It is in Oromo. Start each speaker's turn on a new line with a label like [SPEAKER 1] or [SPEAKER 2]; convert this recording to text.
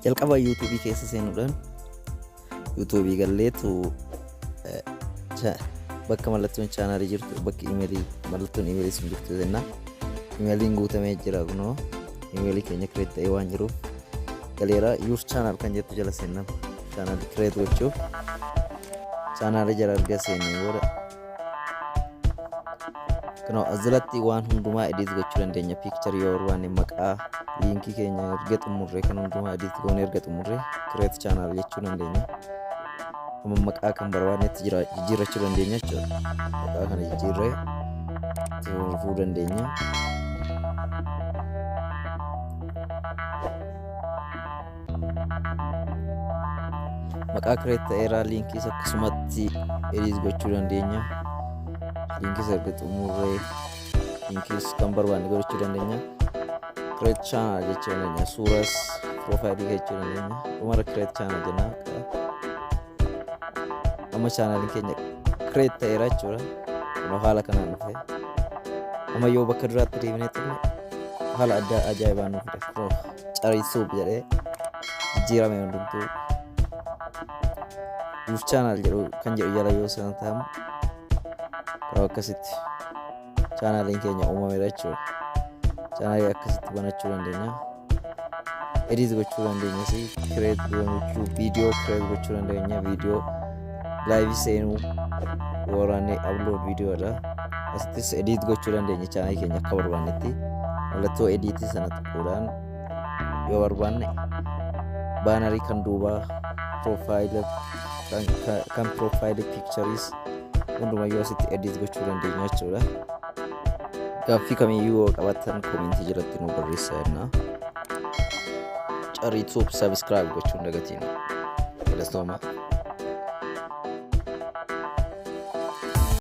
[SPEAKER 1] Jalqaba YouTubeii keessa seenuudhaan YouTubeii galleetu bakka mallattoon channelii jirtu, bakki emailii, mallattoon emailii sun jirtu jenna. Emailiin guutamee jira. Kunoo emailii keenya create ta'ee waan jiruuf galeera. Your channel kan jettu jala seenna. Channelii create gochuuf channelii jala erga seennee booda, kunoo as jalatti waan hundumaa edit gochuu dandeenya. Pictureii yoo barbaanne, maqaa, linkii keenya erga xumurree, kan hundumaa edit goone erga xumurree, create channel jechuu dandeenya. Amma maqaa kan barbaannetti jijjiirrachuu dandeenya jechuudha. Maqaa kana jijjiirree itti fufuu dandeenya. Maqaa create ta'eera. Linkiis akkasumatti edit gochuu dandeenya. Linkiis erga xumurree, linkiis kan barbaanne gochuu dandeenya. Create channel jechuu dandeenya. Suuras, profileii jechuu dandeenya. Dhumara create channel jenna. Amma channeliin keenya create ta'eera jechuudha. Kunoo haala kanaan dhufe. Amma yoo bakka duraatti deebinee xumne, haala addaa ajaa'ibaan nu fide. Kunoo Carii Tube jedhee jijjiirame hundumtuu. Your channel jedhu kan jedhu jala yoo sana ta'amu, kunoo akkasitti channeliin keenya uumameera jechuudha. Channelii akkasitti banachuu dandeenya. Edit gochuu dandeenya, si create gochuu, viidiyoo create gochuu dandeenya, viidiyoo live seenuu waraanne, upload viidiyoodha. Asittis edit gochuu dandeenya channelii keenya akka barbaannetti. Mallattoo editii sana tuquudhaan yoo barbaanne bannerii kan duubaa, profile, kan profile pictureis hundumayyuu asitti edit gochuu dandeenya jechuudha. Gaaffii kamiyyuu yoo qabaattan commentii jalatti nu barreessaa jennaa. Carii Tube subscribe gochuun dagatiin. Galatooma.